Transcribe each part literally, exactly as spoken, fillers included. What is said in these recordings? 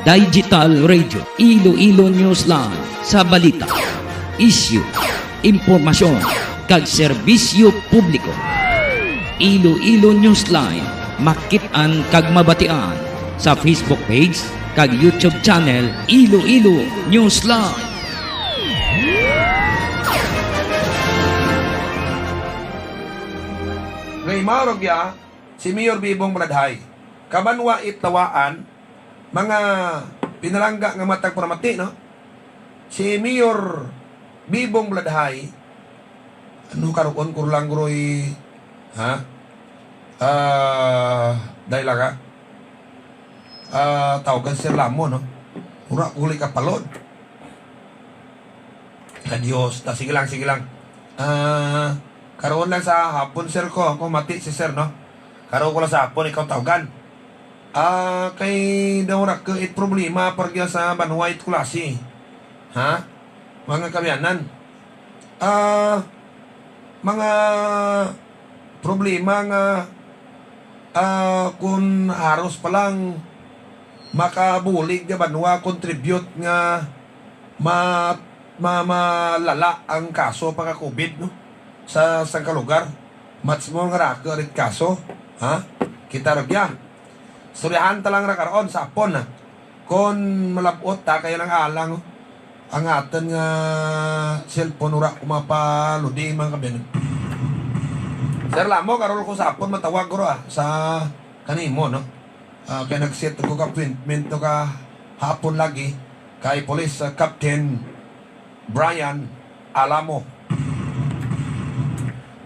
Digital Radio, Iloilo Newsline, sa balita, isyu, impormasyon, kag serbisyo publiko. Iloilo Newsline, makit-an kag mabatian sa Facebook page kag YouTube channel Iloilo Newsline. Kay mao ra gya si Mayor Bibong Baladhay, kabanwa Itlawaan, mga pinalangga nga matag paramati, no? Si Mayor Bibong Baladhay, ano karon ko lang, Groy, ha? Ah, dahil lang, ha? Ah, tawagan si Sir Lamo, no? Ura ko uli kapalod. Adios. Ta, sige lang, sige lang. Ah, karon lang sa hapon, sir, ko. Ako mati si sir, no? Karon ko lang sa hapon, ikaw tawgan. Ah, kay daw ra ka it problema para sa banwa it Culasi. Ha? Mga kaabyanan. Ah, mga problema nga, ah, kun haros pa lang makabulig nga banwa, contribute nga ma-, ma-, malala ang kaso pagka-covid, no? Sa sangka lugar, much more nga ra ka rit kaso, ha? Kita ra gya. Istoryahan ta lang ra karon sa hapon, ha? Kon malab-ot ta, kay lang alang, oh. Ang aton nga cellphone, ura ko mapaludi, mga kaabyanan. Sir Lamo, karon ko sa hapon matawag ko ra, ah, sa kanimo, no? Ah, kay nag-set ko ka appointment to ka hapon lagi kay Police, ah, Captain Brian Alamo.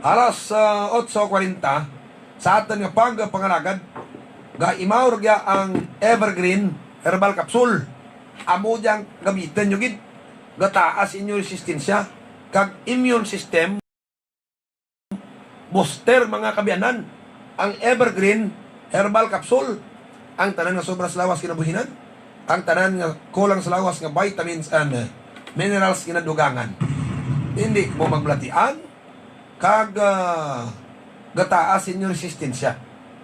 Alas, ah, otso kwarenta, sa aton nga pagpangalagad, gaimaw ra gya ang Evergreen Herbal Capsule. Amo dyang gamiton nyo gid. Gataas inyo resistensya kag immune system. Booster, mga kaabyanan, ang Evergreen Herbal Capsule. Ang tanan nga sobra sa lawas kinabuhinan, ang tanan nga kulang sa lawas nga vitamins and, uh, minerals kinadugangan. Hindi mo magbulatian kag, uh, gataas inyo resistensya.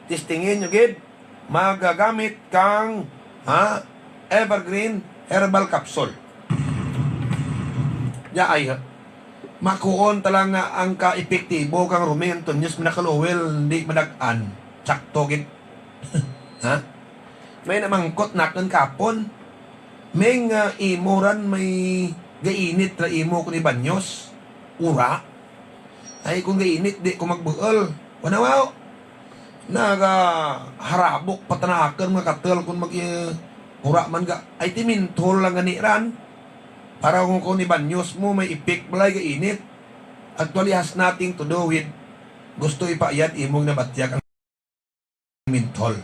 Testingin nyo gid, magagamit kang, ha, Evergreen Herbal Capsule. Ya ay, ha? Makuon ta lang nga ang ka-epektibo kang Romaine Antonio's Miracle Oil di madag-an. Sakto gid. Ha? May namangkot nakon kapon. May nga imo ran may gainit ra imo kun ibanyos. Ura. Ay, kung gainit, di ko magbuol. Wanawaw. Nagaharabok pa tanakan mga katel kung mag-, eh, ura man ga. Ay, ti menthol lang gani ran. Para kung, kung ibanyos mo, may ipik balay gainit. Actually, has nothing to do with gusto ipaayad imong nabatyag ang menthol.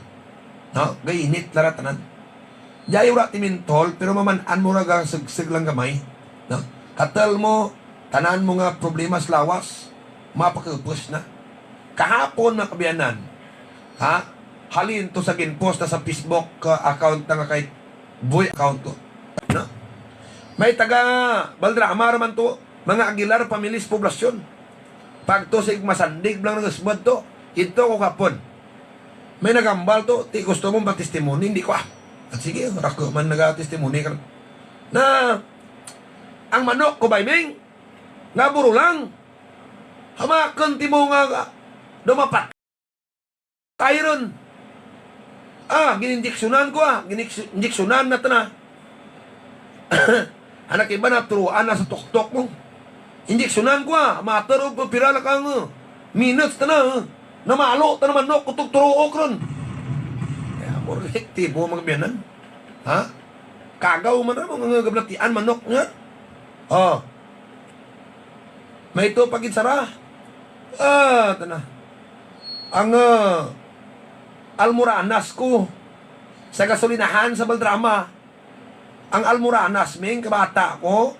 No? Gainit lara tanan. Jay ura ti menthol, pero maman-an mo ra ga sigsig lang gamay. No? Katel mo, tanan mo nga problema sa lawas, mapakupos na. Kahapon, mga kaabyanan, ha? Halin to sa ginpost na sa Facebook, uh, account na nga kay Boy account ko. No? May taga Valderrama ra man to, mga Aguilar family sa poblasyon. Pagto sig Masandig lang nag-usbad to. Ito ko kapon. May nagambal to, ti gusto mo ba testimony? Hindi ko, ah. At sige, rako man naga-testimony ka. Na, ang manok ko, Bayming, nga buro lang. Hamakon ti mo nga, nga dumapat. Kay ron. Ah, gininjeksyonan ko, ah. Gininjeks-, injeksyonan na to na. Anak iba na, turuan na sa tuktok mo. Injeksyonan ko, ah. Matter of pira na kang, uh, minutes ta na, uh. Namalo ta na manok, kutog turuok ron. Kaya mo, epektibo, mga biyanan. Ha? Kagaw man na, mga gablatian, manok nga. Oh. May ito pag-insara. Ah, tana. Ang, ah, almoranas ko sa gasolinahan sa Baldrama. Ang almoranas, ming kabata ko.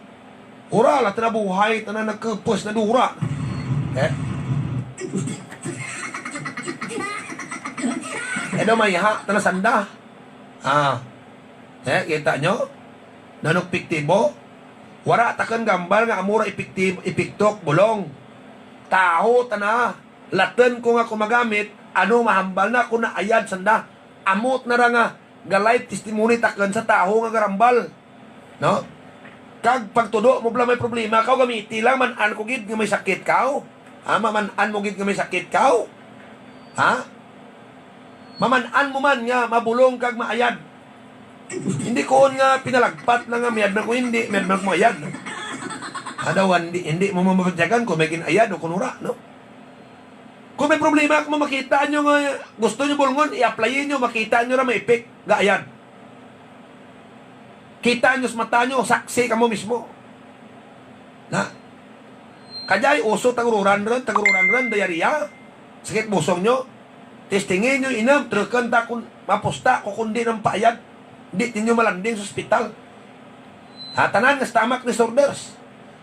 Ura, la tana buhay, tana nagkupos na dura. Eh? Eh, daw may ha, tana sanda. Ah. Eh, kita nyo? Nanong epektibo? Wara ta kan gambal nga amo ra epektibo, epektok, bulong. Taho ta na. Laten ko nga kumagamit, ano mahambal na kung naayad sanda. Amot na ra nga ga-live testimony takon sa tawo nga garambal, no? Kag pagtudo mo bala may problema kaw, gamiti lang, man-an ko gid nga may sakit kaw. Ha, maman-an mo gid nga may sakit kaw. Ha? Maman-an mo man nga mabulong kag maayad. Hindi ko nga pinalagpat na nga mayad man ko, hindi, mayad man ko maayad. Adaw, hindi, hindi mo mamatyagan kung may ginayad o kung wala, no? Kung may problema, kung makita nyo nga gusto nyo bulngon, i-applyin nyo, makita nyo ra may epek, gaayad. Kita nyo sa mata nyo, saksi kamo mismo. Na? Kajay, uso tagururan ron, tagururan ron, diarrhea. Sakit busong nyo. Testingin nyo, inam, trukan ta kung mapusta ko, kundi ng paayad. Di ninyo malanding sa ospital. Ha, tanan nga stomach disorders.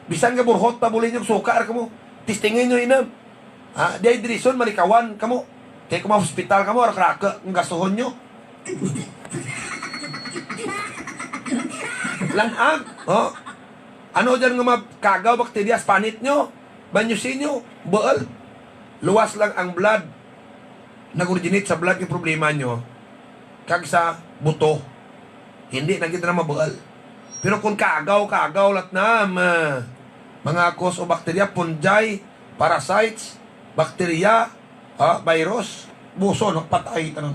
Bisan nga burhot pa, buli nyo suka ra kamo. Testingin nyo, inam. Ha, dehydration, malikawan kamo. Kay kung ma-hospital kamo, arak-raka ang gastuhon nyo. Lanag, oh. Ano dyan nga mga kagaw, bakterya sa panit nyo? Banyusin nyo, buol. Luwas lang ang blood. Nag-originate sa blood yung problema nyo. Kag sa buto. Hindi na gid na mabuol. Pero kung kagaw, kagaw lat na, ma-, mga cause o bakterya, fungi, parasites, bakterya, ha, virus, buso, no, patay tanan.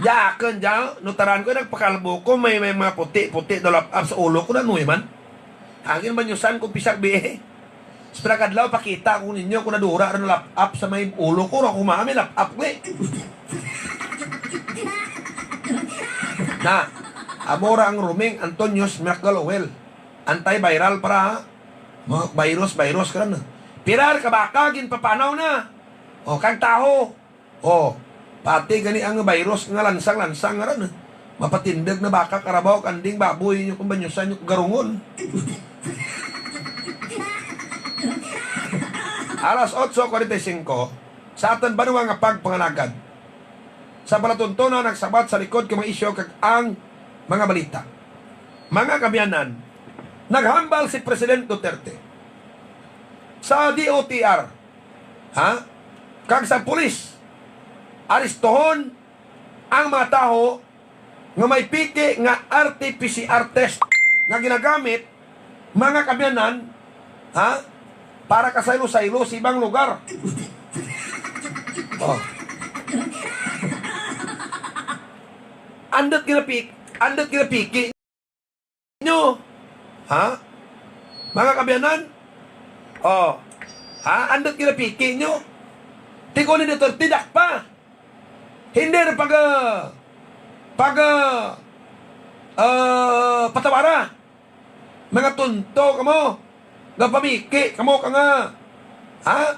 Diya akon, diya, nutaran ko, nagpakalbo ko, may, may mga puti-puti daw lap-, ap sa ulo ko, nanuy man. Angin banyusan ko, pisag, bi. Sa pila kadlaw, pakita ko ninyo kung nadura ra na lap-ap sa may ulo ko, ra ko mami lap-ap ko, eh. Na, amo ra ang Roming Antonio's Miracle Oil. Antiviral para, ha? Mga virus, virus ka na. Pirar ka baka, ginpapanaw na. O, kang taho. O, pati gani ang virus nga lansang-lansang nga ran. Mapatindog na baka, karabaw, kanding, baboy, inyo kung banyusan, inyo kung garungon. Alas otso kwarenta y cinco, sa aton banwa nga pagpangalagad. Sa palatuntunan, nagsabat sa likod kay mga isyu kag ang mga balita. Mga kaabyanan, naghambal si President Duterte sa D O T R, ha? Kag sa pulis, aristohon ang mga tawo nga may peke nga R T P C R test nga ginagamit, mga kaabyanan, ha, para kasaylo-saylo sa ibang lugar. Oh. Andot ginapik-, andot ginapiki nyo. Ha? Mga kaabyanan? Oh. Ha? Andot ginapiki nyo? Ti kuno ni Duterte, dakpa. Hindi na pag, ah, pag, ah, ah, patawara. Mga tunto kamo. Gapamiki kamo ka nga, ha?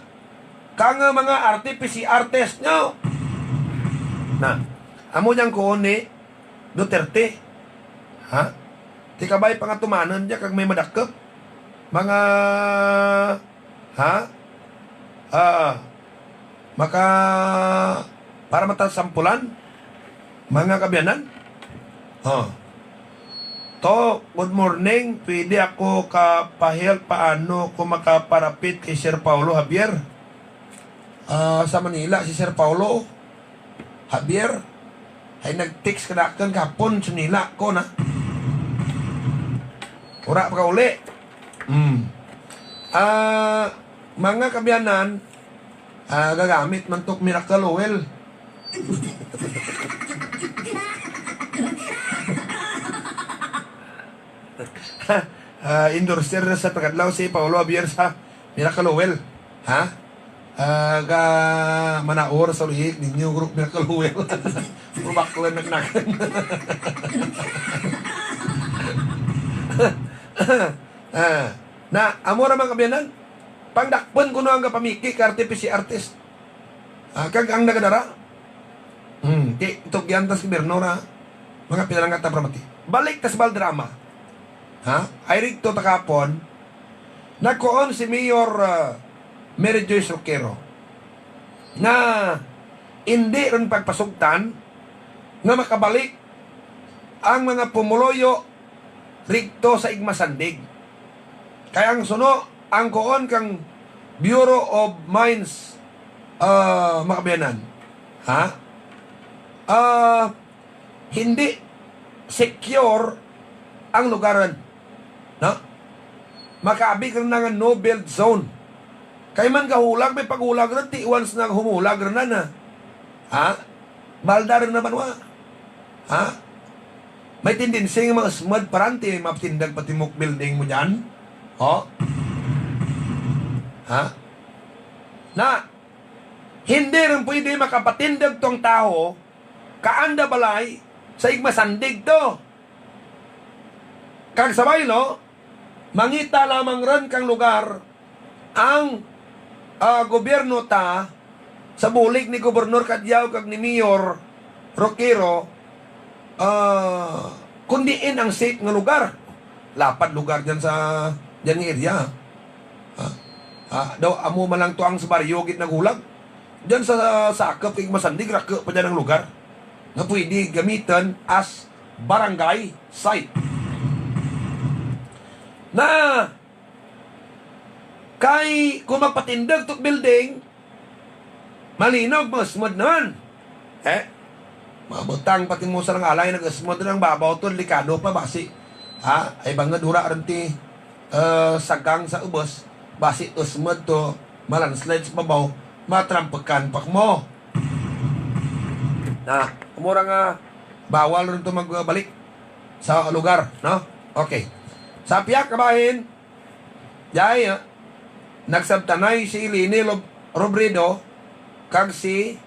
Ka nga mga R T P C R test nyo. Na, amo niyang kuon ni Duterte. Ha? Ti kabay pangatumanon niya kag may madakop. Mga, ha? Ah, maka, para matasampulan, mga kaabyanan. Oh. To, good morning. Pwede ako ka pa-help paano ko makaparapit kay Sir Paulo Javier? Ah, sa Manila, si Sir Paulo Javier ay nag-text kanakon kahapon, sinila ko na. Wala pa kauli. Mm. Ah, mga kaabyanan, ah, gagamit man tok Miracle Oil. Ah, endorser na sa pagkadlaw si Paolo Javier sa Miracle Oil. Ha? Ah, ga manaor sa lihik ninyo, group Miracle Oil. Puro baklan nagnakan. Ah, na, amo ra, mga kaabyanan. Pangdakpon kuno ang gapamiki ka R T P C R test. Ah, kag ang nagadara, hmm, ti, itugyan tas gobyerno ra, mga pinalanggat na pramati. Balik tas Valderrama. Ha? Ay rigto ta kahapon, nagkuon si Mayor, ah, Mary Joyce Roquero nga indi ron pagpasugtan nga makabalik ang mga pumuluyo rigto sa Igmasandig. Kay ang suno, ang kuon kang Bureau of Mines ah, mga kaabyanan. Ha? Ah, hindi secure ang lugaran. No? Makaabi ka na nga no-build zone. Kay man gahulag, may paghulag rin, ti once na humulag rin na. Ha? Balda rin na banwa. Ha? May tendency nga mga smud parang ti mapatindag pa timok building mo dyan. Ho? Ha? Na, hindi rin pwede makapatindag tong tao, kaanda balay, sa igmasandig to. Kag sa baylo, mangita lamang ron kang lugar ang, ah, gobyerno ta sa bulig ni Gobernador Cadiao kag ni Mayor Roquero, ah, kung diin ang safe nga lugar. Lapad lugar dyan sa, dyan nga area. Ah, ah, daw amo man lang to ang sa baryo gid naghulag. Dyan sa sakop kay masandig, rako pa dyan ang lugar nga pwede gamitan as barangay site. Na kay kung magpatindog to building, malinog, mga smud naman. Eh, mabutang pati mo sa nang alay, nag-smud ng babaw to, delikado pa, basi. Ha? Ay bangod ura rin ti, eh, sagang sa ubos, basi usmud to, malandslide sa babaw, matrampukan pa mo. Na, mura nga, bawal rin to magbalik sa lugar, no? Okay. Sa piyak kabahin, Jay, ah, nagsabtanay si Leni Lob-, Robredo kag si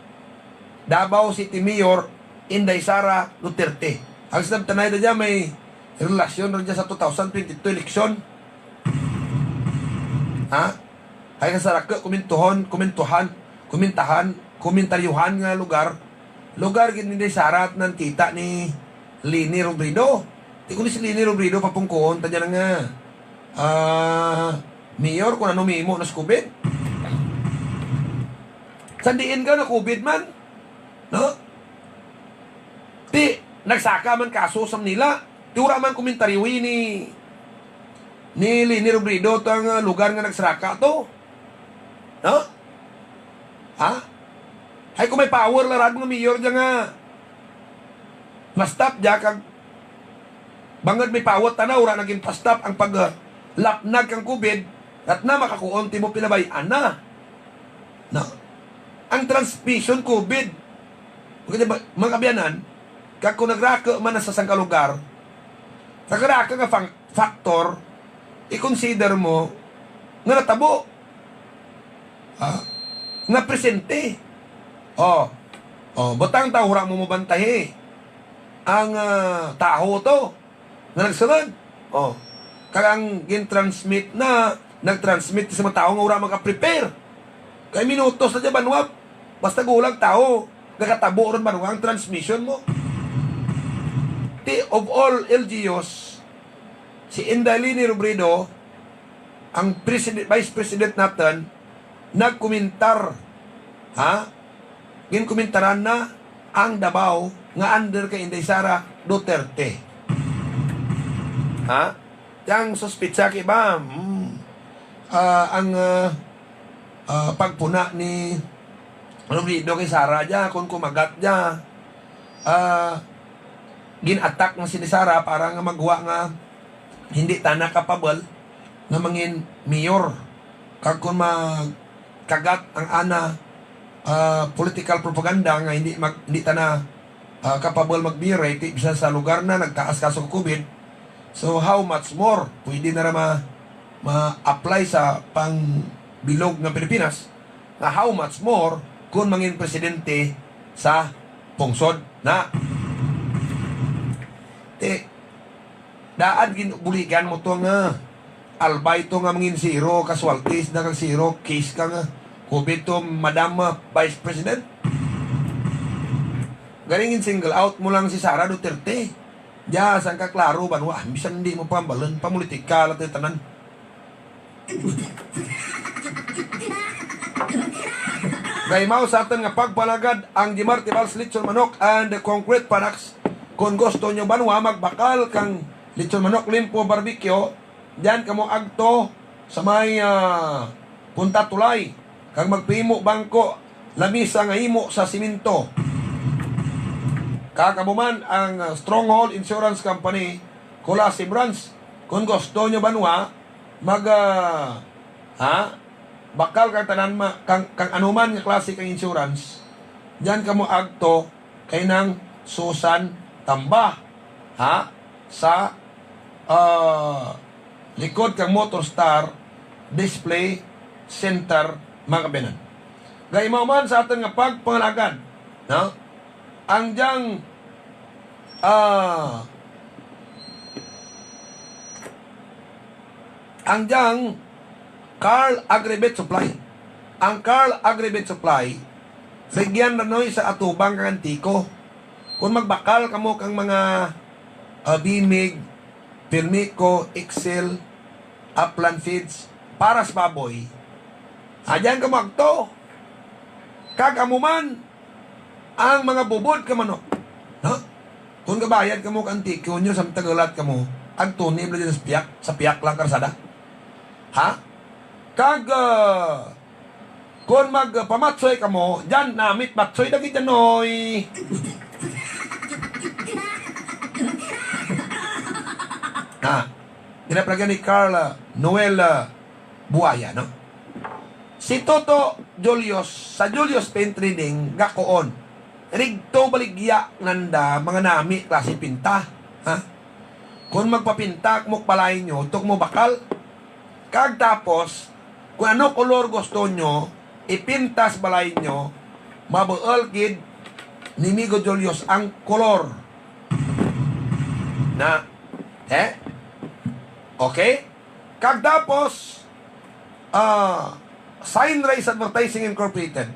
Davao City Mayor Inday Sara Duterte. Ang sabtanay na dyan may relasyon rin dyan sa two thousand twenty-two election. Ha? Ay kasarako, kumintuhon, kumintuhan, kumintahan, kumintaryuhan nga lugar. Lugar gid ni Sara at nang kita ni Leni Robredo. Di ko ni si Leni Robredo papungkuon ta dyan nga, ah, mayor kung ano mimo nas COVID. Sandiin ka na COVID man? No? Di, nagsaka man kaso sa Manila. Di wala man komentaryo ni, ni Leni Robredo to ang, ah, lugar nga nagsaraka to. No? Ha? Ay, kung may power la rad mga mayor dyan nga, ma-stop dyan kag bangod may power tanaw, wala naging pa-stop ang pag, ah, lapnag kang COVID, at na makakuon ti mo pinabayaan na. No? Ang transmission COVID, mga, mga kaabyanan, kag kung nagrako man na sa sangka lugar, nagrako nga fang-, factor, i-consider mo nga natabo. Ha? Nga presente. Oh. Oh, butang ta, wala mo mabantahi ang, ah, taho to nga nagsulod. Oh. Kag ang gin-transmit na, nag-transmit sa mga tawo nga wala maka-prepare. Kay minutos na dyan, banwa. Basta gulag tawo, nagkatabo ron, banwa, ang transmission mo. Ti, of all L G Us, si Inday Leni Robredo, ang president, vice president naton, nagkomentar, ha? Ginkomentaran na ang Davao nga under kay Inday Sara Duterte. Ha? Yang suspitsa kay ba? Hmm. Ah, ang, ah, ah, pagpuna ni Robredo kay Sara dya, kung kumagat dya, ah, gin-attack na si ni Sara para nga magwa nga hindi tana capable nga mangin mayor. Kag kung magkagat ang ana, ah, political propaganda nga hindi mag-, hindi tana, ah, capable mag-mayor, eh, ti-, bisan sa lugar na nagtaas kaso COVID. So, how much more pwede na ra ma-, ma-apply sa pangbilog nga Pilipinas? Nga how much more kung mangin presidente sa pungsod na? Ti, daan gin-, buligan mo to nga albay to nga mangin zero casualties na kag zero case ka nga COVID to, Madam, ah, Vice President. Galing gin-single out mo lang si Sara Duterte. Diya, saan ka klaro, banwa? Bisan hindi mo pambalon, pamulitika lang tayo tanan. Kaimaw sa aton nga pagpalagad ang Jimar Tibals Lechon Manok and Concrete Products. Kung gusto nyo banwa magbakal kang lechon manok limpo barbecue, diyan kamo agto sa may, ah, Punta Tulay. Kag magpimo bangko lamisa nga himo sa simento. Kag amo man ang, ah, Stronghold Insurance Company, Culasi Branch. Kung gusto nyo, banwa, mag, ah, ha? Bakal kang tanan ma-, kang, kang anuman nga klase kang insurance, diyan kamo agto kay nang Susan Tamba, ha? Sa, ah, likod kang Motor Star Display Center, mga kaabyanan. Gaimaw man sa aton nga pagpangalagad, no? Ang diyang, ah, ang diyang Carl Agrivet Supply. Ang Carl Agrivet Supply, rugyan ra noy sa atubang kang Antique. Kung magbakal kamo kang mga, ah, B-Mig, Pilmico, Excel, Upland Feeds, para sa baboy, adyan kamo agto. Kag amo man ang mga bubod ka manok. Ha? Kung gabayad kamo ka Antique, nyo sa tagalat kamo, agtuni bala dyan sa piyak, sa piyak lang karsada. Ha? Kag, ah, kung magpamatsoy kamo, dyan namit matsoy lagi dyan, oy. Ha? Ginapalagyan ni Carl, ah, Noel, ah, Buaya, no? Si Toto Julius, sa Julius Paint Trading, gakuon. Rigto baligya nanda, mga nami klase pinta. Ha? Kung magpapinta mo balay nyo, tok mo bakal. Kag tapos, kung ano kolor gusto nyo, ipinta sa balay nyo, mabuol gid ni Migo Julius ang kolor. Na, eh? Okay? Kag tapos, ah, Sign Race Advertising Incorporated.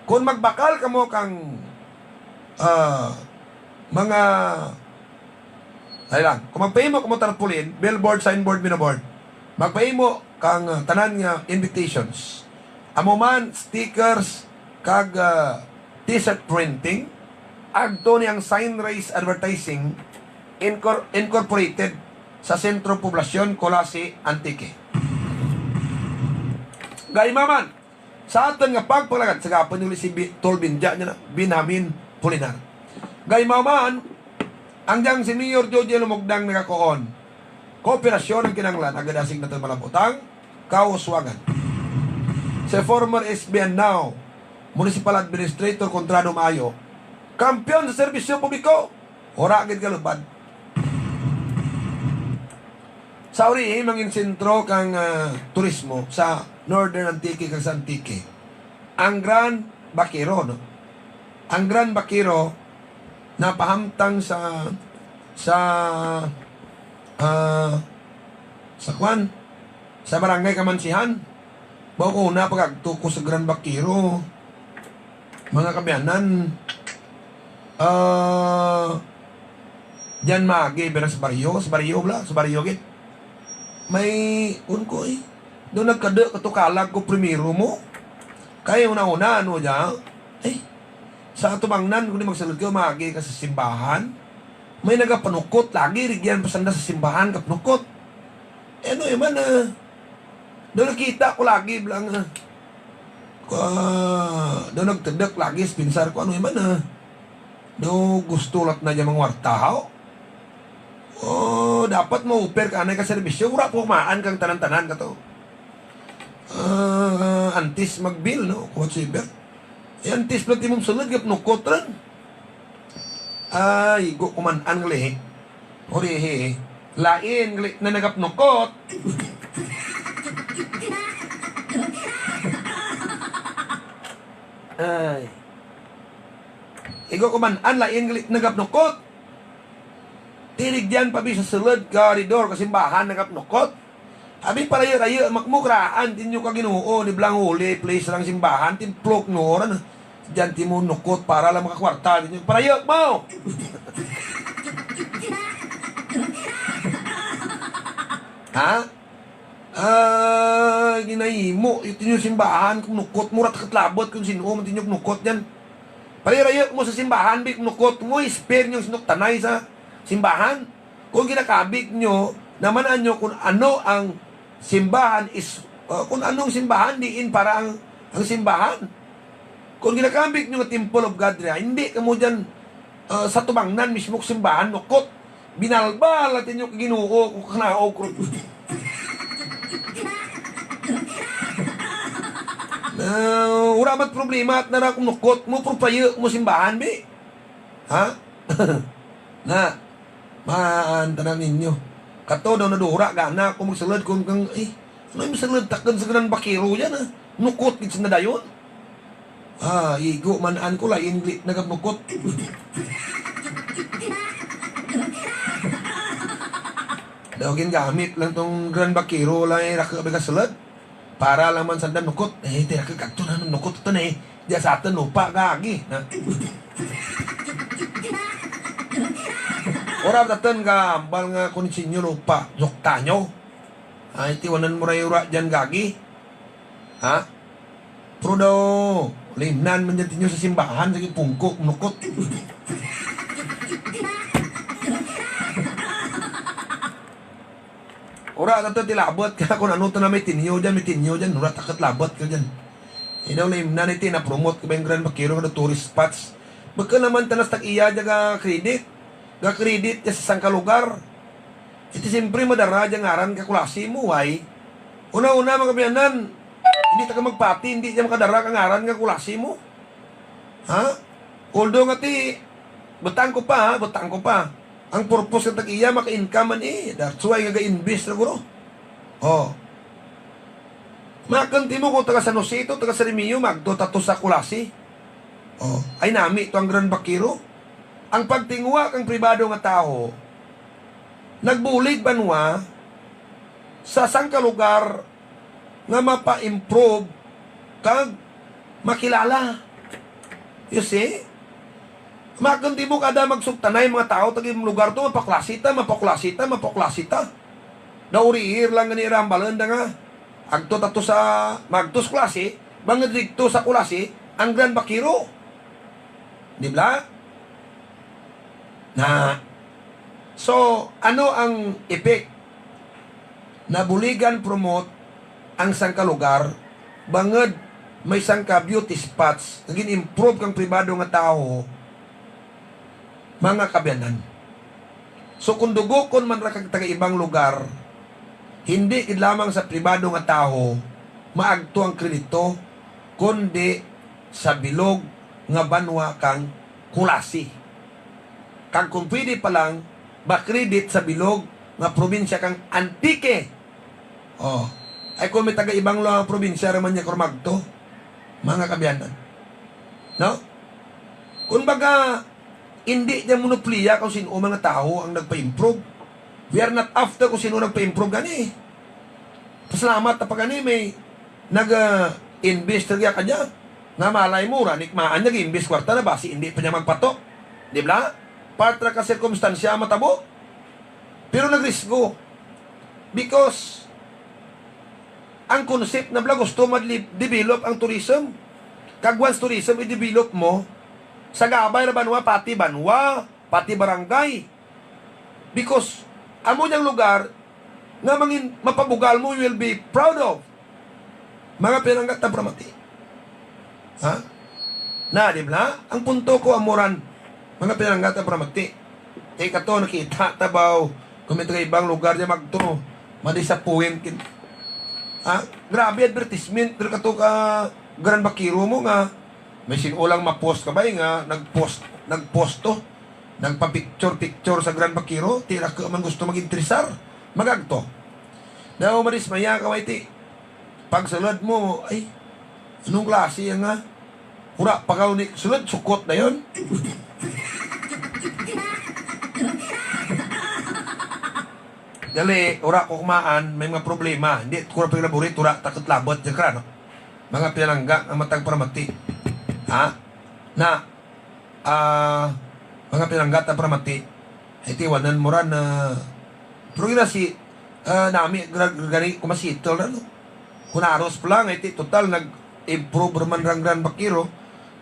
Kung magbakal kamo kang, ah, mga, ay lang, kung magpahimo kamo tarpaulin, billboard, signboard, binoboard, magpahimo kang, ah, tanan nga invitations. Amo man, stickers, kag, ah, t-shirt printing, agto ni ang Sign Race Advertising Incor-, Incorporated sa Sentro Poblasyon, Culasi, Antique. Gaimaw man, sa aton nga pagpangalagad sa gapon ni si Bi-, Tol Binja niya na, Benjamin Pulinar. Gaimaw man, ang diyang si Mayor Joji Lumugdang nagakuon. Kooperasyon ang kinahanglan, agad asig naton malabutang kauswagan. Si former S B and now Municipal Administrator Conrado Maayo, kampiyon sa serbisyo publiko, wala gid kalubad. Sa uri, mangin sentro kang, ah, turismo sa Northern Antique kag sa Antique, ang Gran Vaquero, no? Ang Gran Vaquero napahamtang sa, sa, ah, sa kwan, sa Barangay Kamansihan. Baw ko na pag-agto ko sa Gran Vaquero, mga kaabyanan, ah, diyan maagi, pero sa baryo, sa baryo bala, sa baryo gid. May, kun ko eh, doon nagkada katukalag ko primero mo. Kaya una-una, ano dyan, eh, sa tumangnan, kung di magsalud ka, maagi ka sa simbahan. May nagapanukot lagi, rigyan pa sanda sa simbahan, kapanukot. Eh, ano, eh, man, ah, daw nakita ko lagi, bala nga, ah, daw nagtedek lagi, sa pinsar ko, ano, eh, man, ah, daw gusto lat na dyan mga warta, ho? Oh, dapat mo-offer ka anay ka serbisyo, wala po kumaan kang tanan-tanan ka to. Ah, antes mag-bill, no? Whatsoever. Eh, antes pala ti mong sulod, gapnukot ran. Ay, go kuman-an gali. Ori, he, lain gali na nagapnukot. Ay. Igo kuman-an, lain gali nagapnukot. Tirigyan pa bi sa sulod ka ridor ka simbahan nagapnukot. Abi, parayo-rayo, makmukraan, tinyo ka Ginoo, ni blang huli, please, lang simbahan, timplok no, ran. Diyan ti mo nukot para lang makakwarta, tinyo. Parayo mo! Ha? Ah, ginahimo, ito yung simbahan, kung nukot mo, rat katlabot, kung sino, man tinyo nukot yan. Parayo-rayo mo sa simbahan, bi, kung nukot mo, isper yung sinuktanay sa simbahan. Kung ginakabig nyo, naman-an nyo kung ano ang simbahan is, uh, kung anong simbahan, diin para ang, ang simbahan. Kung ginakambit nyo nga Temple of God diha, hindi kamo dyan, ah, sa tubangnan mismo simbahan, nukot. Binalbal natin yung Ginoo, kung kanaog ko. Na, wala ba't problema at nara kung nukot mo, pero payo mo simbahan, bi? Ha? Na, maan tanan ninyo. Kato daw nadura, gana ako magsulod kung kang, eh, ano yung masulod takon sa Gran Bakiro yan, ha? Nukot gid sa nadayon. Ah, igo man an ko, lain glit nagabukot. Daw gingamit lang tong Gran Bakiro lang, eh, raka ba kasulod? Para lang man sanda nukot. Eh, tira ka kadto na nukot ito na, eh. Diya sa atin lupa, gagi. Na. Ora daton ka, ambal nga kung sinyo lupa, yukta nyo. Ay, tiwanan mo ray ura dyan, gagi. Ha? Pero daw, limnan man dyan tinyo sa simbahan, sa pungko, nukot. Ura na to, tilabot ka kung ano to na may tinyo dyan, may tinyo dyan, ura takot labot ka dyan. Inaw na imna ni ti, na-promote ko ba yung Grand Vaquero nga tourist spots? Baka naman tanas tag-iya dyan ka credit. Ga-credit dyan sa sangka lugar. Iti siyempre madara dyan ngaran ka kulasi mo, why? Una-una, mga kabiyanan, hindi ta ka magpati, hindi dyan makadara ka ngaran ka kulasi mo. Ha? Although nga ti, butang ko pa, ha? Butang ko pa. Ang purpose ka tag-iya, maka-income man eh. That's why nga ga-invest na guro. Oh. Makanti mo kung taga San Jose ito, taga San Remigio, magto tato sa Culasi. Oh. Ay nami to ang Gran Vaquero. Ang pagtinguha kang pribado nga tawo, nagbulig banwa sa sangka lugar nga mapa-improve kag makilala. You see? Makundi mo kada magsugtanay mga tao, tag lugar to, mapaklase ta, mapaklase ta, mapaklase ta. Daw uriir lang gani rambalan da nga. Agto tato sa, magtos klase, bangod dito sa Culasi, ang Gran Vaquero. Di ba? Na, so, ano ang effect? Nabuligan promote ang sangka lugar, bangod may sangka beauty spots nga gin-improve kang pribado nga tawo, mga kabyanan. So, kung dugokon man ra kag taga ibang lugar, hindi gid lamang sa pribado nga tawo maagto ang kredito, kundi sa bilog nga banwa kang Culasi. Kag kung pwede pa lang, ba-credit sa bilog nga probinsya kang Antique. Oh, ay kung may taga ibang lugar probinsya ra man niya kurmagto, mga kabyanan. No? Kung baga, hindi niya monopoliya kung sino man nga tawo ang nagpa-improve. We are not after kung sino nagpa-improve gani. Pasalamat ta pa gani may nag-invest uh, ka dyan. Nga malay mo, ranik maan nag-invest kwarta na basi hindi pa niya magpatok. Di ba? Part ra ka sirkumstansya matabo. Pero nagrisgo. Because ang concept na bala gusto ma-develop ang tourism. Kag once tourism i-develop mo, sa gabay ra banwa, pati banwa, pati barangay. Because amo niyang lugar nga mangin mapabugal mo, you will be proud of. Mga pinangga ta pramati. Ha? Na, di ba? Ang punto ko, amuran, mga pinangga ta pramati. Kay kato, nakita ta ba, kung may taga ibang lugar niya magto, madisappoint kin. Ha? Grabe advertisement, pero kato ka Gran Vaquero mo nga, may sinulang ma-post ka ba, eh, nga nag-post, nag-post to, nagpa-picture-picture sa Gran Vaquero, tira ka man gusto mag-interesar, magagto. Daw madismaya ka, waiti. Pagsulod mo, ay, anong klase yan nga? Wala pa ka ni sulod, sukot na yun. Dali, ura ko kumaan, may mga problema. Hindi ko na paglaburit, ura, takot labot, dyan ka, no? Mga pinalangga, ang matag paramati. Ha? Na, ah, mga pinalangga, ta paramati. Ay, tiwanan mo ran, ah, pero yun na si, ah, nami, gra-, gani, kumasitol na, no? Kunaros pa lang, iti, total, nag-improve man rang Gran Vaquero,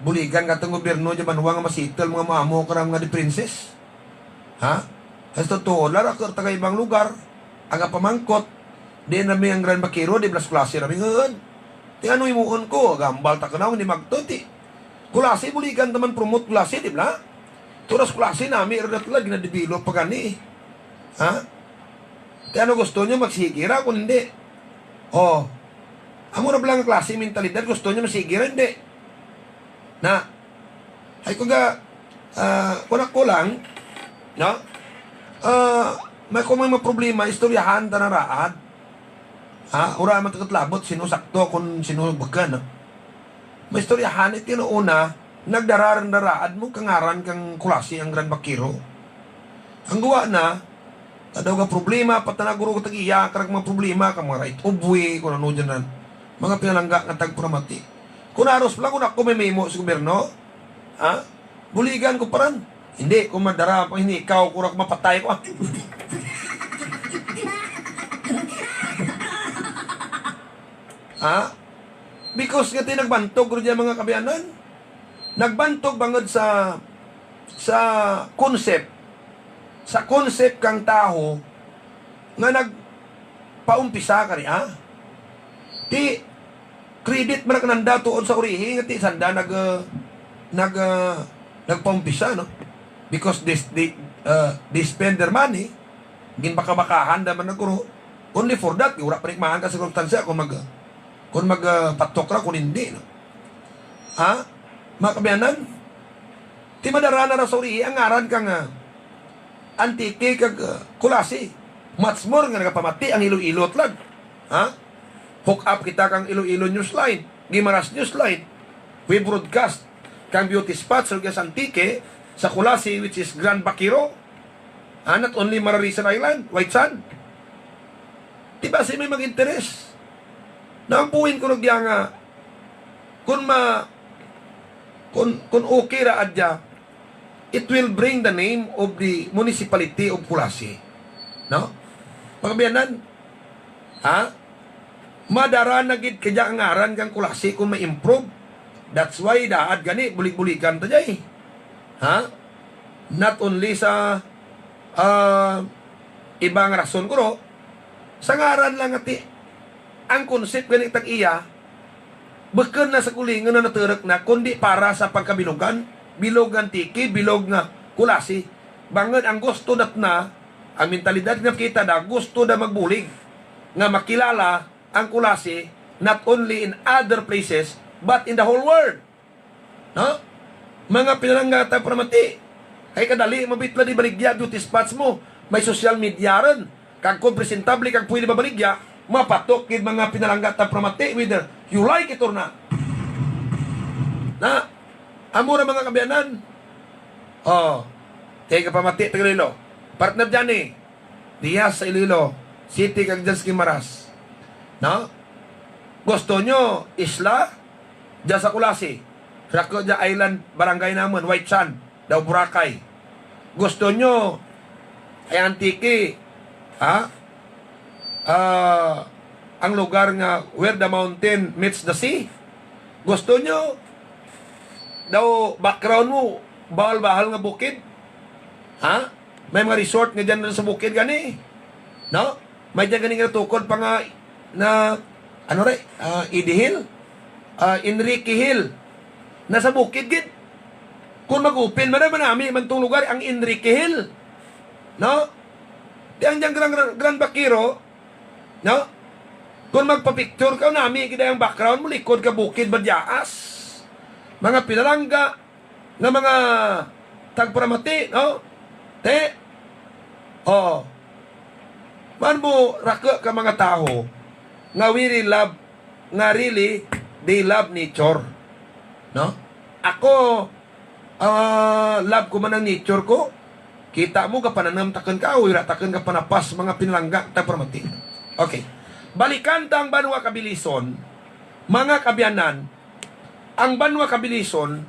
buligan ka tong gobyerno, di man nga masitol, mga maamo ka rang mga differences. Ha? Sa totoo, lara ka taga ibang lugar, aga pamangkot, di na mi ang Gran Vaquero, di blas klase na mi ngun. Ti ano imuon ko, gambal ta ka na, hindi magto, ti. Kulasi, buligan ta man promote Kulasi, di ba? Turas Kulasi, nami ra na tulad, ginadevelop pa gani. Ha? Kaya ano gusto nyo, magsigi ra kung hindi? Oh, amo ra bala nga klase mentalidad, gusto nyo magsigi ra, hindi? Na, ay ko ga, ah, kung ako lang, no? Ah, may kung may mga problema, istoryahan ta na raad. Ha? Ura man tagat labot, sino sakto, kung sino bukal, no? Maistoryahan, iti na una, nagdararan-daraad mo kangaran kang Kulasi ang Grand Bakiro. Ang guwa na, kadaw nga problema, patanaguro ka tag-iya, karag mga problema, kang mga right of way, kung ano dyan na. Mga pinalangga nga tagpramati. Kung aros lang, kung ako may memo sa gobyerno, ha? Buligan ko paran. Hindi ko madara, pag hindi ikaw, kung ako mapatay ko. Ha? Because nga ti nagbantog ro dyan, mga kabiyanan. Nagbantog bangod sa, sa concept, sa concept kang tawo nga nagpaumpisa kani, ha? Ti credit man ang nanda tuod sa urihi nga ti sanda nag, uh, nag, uh, nagpaumpisa, no? Because this, they, uh, they spend their money, ginbakabakahan naman naguro. Only for that, wala pa rin maahan ka sa sirkunstansya kung mag, kung mag, uh, patok ra, kung hindi, no? Ha? Mga kabiyanan, ti madara na ra sa urihi ang ngaran kang, uh, Antique kag, uh, Culasi. Much more nga nagapamati ang Iloilo lang. Ha? Hook up kita kang Iloilo Newsline, Guimaras Newsline. We broadcast kang beauty spots sa Antique, sa Culasi, which is Grand Bakiro. Ah, not only Mararison Island, White Sand. Di ba si may mag-interes? Na ang point ko nagya nga, kung ma-, kung, kung okay ra adya, it will bring the name of the municipality of Culasi. No? Pagbiyanan, ha? Madara na gid kaya ang ngaran kang Culasi kung ma-improve. That's why daad gani bulig-buligan ta jay. Ha? Not only sa, ah, ibang rason, kuro, sa ngaran lang ati. Ang concept gani tag iya, bukon na sa kulingon na naturok na, kundi para sa pagkabilugan, bilog nga Antique, bilog nga Culasi. Bangod ang gusto dat na, ang mentalidad nga kita na gusto na magbulig nga makilala ang Culasi not only in other places but in the whole world. No? Mga pinalangga tagpamati, kay kadali mabitla di baligya beauty spots mo, may social media ron. Kag kung presentable kag pwede mabaligya, mapatok gid mga pinalangga tagpamati, whether you like it or not. Na, amo ra mga kabiyanan. Oh, kay kapamati, Tagalilo. Partner Johnny, diya sa Iloilo City kag dyan sa Guimaras. No? Gusto nyo isla? Dyan sa Culasi. Rako dyan island barangay naman, White Sand, daw Boracay. Gusto nyo ay Antique, ha? Ah, ang lugar nga where the mountain meets the sea. Gusto nyo daw background mo, bahal-bahal nga bukid? Ha? May mga resort nga dyan sa bukid gani. No? May dyan gani nga tukod pa nga na, ano re, ah, Eddy Hill, ah, Enrique Hill. Nasa bukid gid. Kung mag-open man naman nami man tong lugar, ang Enrique Hill. No? Di ang dyan Gran, Gran Bakiro, no? Kung magpa-picture ka, nami gid ang background mo, likod ka bukid, badyaas. Mga pinalangga, nga mga tagpamati, no? Te, oh, man mo rako ka mga tawo nga really love, nga really they love nature, no? Ako, ah, love ko man ang nature ko. Kita mo, kapananam takon ka, wala takon ka panapas, mga pinalangga, tagpamati. Okay. Balikan ta ang banwa Kabilison, mga kabiyanan, ang banwa Kabilison,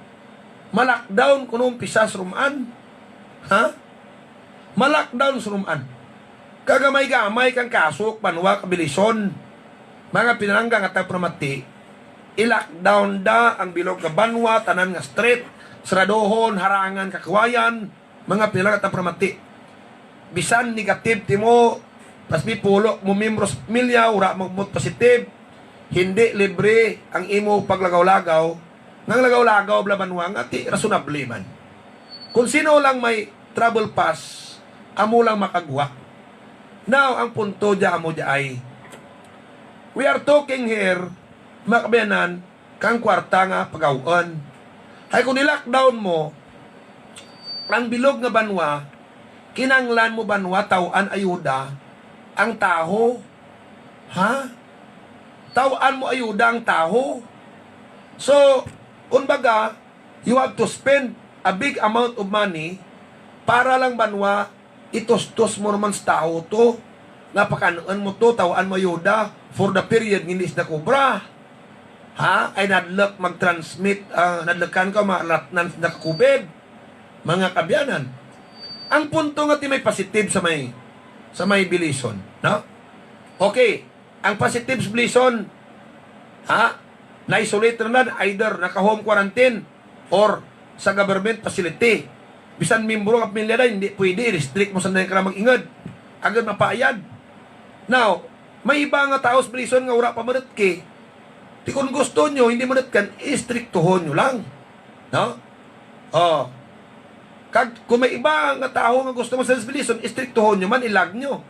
ma-lockdown kuno umpisa sa rumaan. Ha? Ma-lockdown sa rumaan. Kagamay-gamay kang kaso, banwa Kabilison. Mga pinalangga nga tagpamati, i-lockdown da ang bilog nga banwa, tanan nga street, saradohon, harangan, kakuwayan, mga pinalangga tagpamati. Bisan negative ti mo, pas mi pulo mo membros milya, wala mo positive, hindi libre ang imo paglagaw-lagaw Nang lagaw-lagaw bala banwa nga ti reasonable man. Kung sino lang may travel pass, amo lang makagwa. Now, ang punto dya amo dya ay, we are talking here, mga kabayanan, kang kwarta nga pagaw-on. Ay kung i-lockdown mo, ang bilog nga banwa, kinanglan mo banwa taw-an ayuda ang taho. Ha? Taw-an mo ayuda ang taho. So, kumbaga, you have to spend a big amount of money para lang banwa itustos mo naman sa taho to, nga pakan-on mo to, taw-an mo ayuda for the period nga hindi sila kubra. Ha? Ay nadlok mag-transmit, ah, nadlokan ka, malatnan sila ka-covid. Mga kabayanan. Ang punto nga ti may positive sa may, sa may Belison, no? Okay, ang positive sa Belison, ha? Na-isolate na lang, either naka-home quarantine or sa government facility. Bisan membro nga pamilya na, hindi pwede, i-restrict mo sa nang mag-ingod. Agad mapaayad. Now, may iba nga tao sa Belison nga wala pa manutki. Ti kung gusto nyo, hindi manutkan, istriktuhon nyo lang. No? Oh. Kag kung may iba nga tawo nga gusto mo sa Belison, istriktuhon nyo man, ilag nyo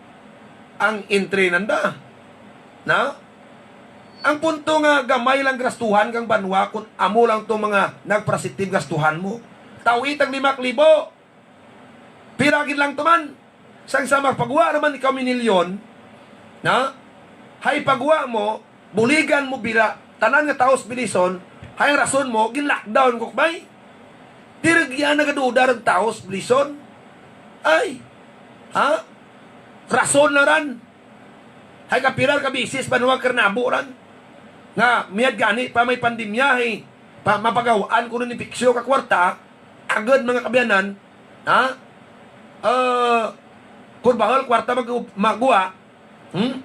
ang entry nanda. Na? Ang punto nga gamay lang gastuhan kang banwa kung amo lang tong mga nagprasitive gastuhan mo. Tawi tag lima ka libo. Pira gid lang to man. Sang sa magpagwa naman ikaw minilyon, na? Hay pagwa mo, buligan mo bila, tanan nga tawo sa Belison, hay ang rason mo, gin-lockdown ko, bay. Diri gid nagaduda ang tawo sa Belison. Ay, ha? Rason na ran. Hay kapilar ka bisis pa nuwag karnabo ran. Nga, miyad gani pa may pandemya, hay, pa, mapagawaan ko nun ni Piksyo ka kwarta, agad mga kabiyanan, ha? Ah, kung bahal kwarta mag-, magwa, hmm?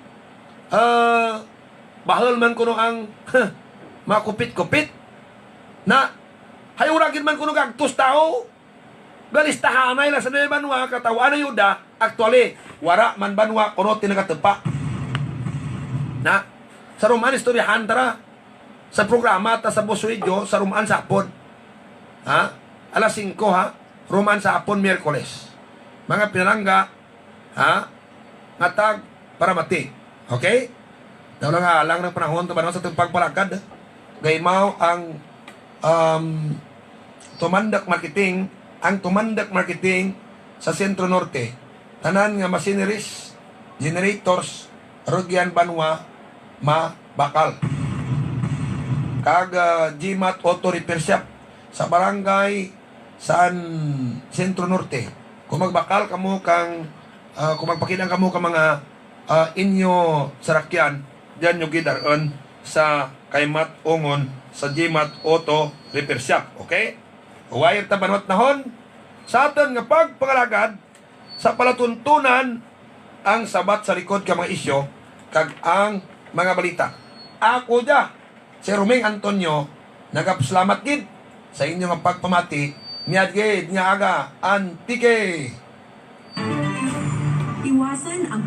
Ah, bahal man kuno ang makupit-kupit. Na, hay ura gid man kuno gagtos tao. Galistahanay lang sa may banwa, kataw-an ang yuda. Actually, wara man banwa kuno tinagatepa. Na, sa Roman istoryahan tara. Sa programa ta sa Bosuidyo, sa Roman sa hapon. Ha? Alas singko, ha? Roman sa hapon, Miyerkules. Mga pinalangga, ha? Nga tag para mati. Okay? Daw lang alang ng panahon, tabanwa sa itong pagpalagad. Gaymaw ang, um, Tumandok Marketing, ang Tumandok Marketing sa Centro Norte. Tanan nga machineries, generators, rugyan banwa, mabakal. Kag, ah, G mat Auto Repair Shop sa barangay San Centro Norte. Kung magbakal kamo kang, ah, kung magpakidang kamo ka mga, ah, inyo sarakyan, diyan nyo gidaron sa kay Mat Ungon sa G mat Auto Repair Shop. Okay? Wire ta banwat nahon sa aton nga pagpangalagad sa palatuntunan ang sabat sa likod ka mga isyu kag ang mga balita. Ako dya, si Roming Antonio, nagapasalamat gid sa inyo nga pagpamati niya gid nga aga, Antique. Iwasan ang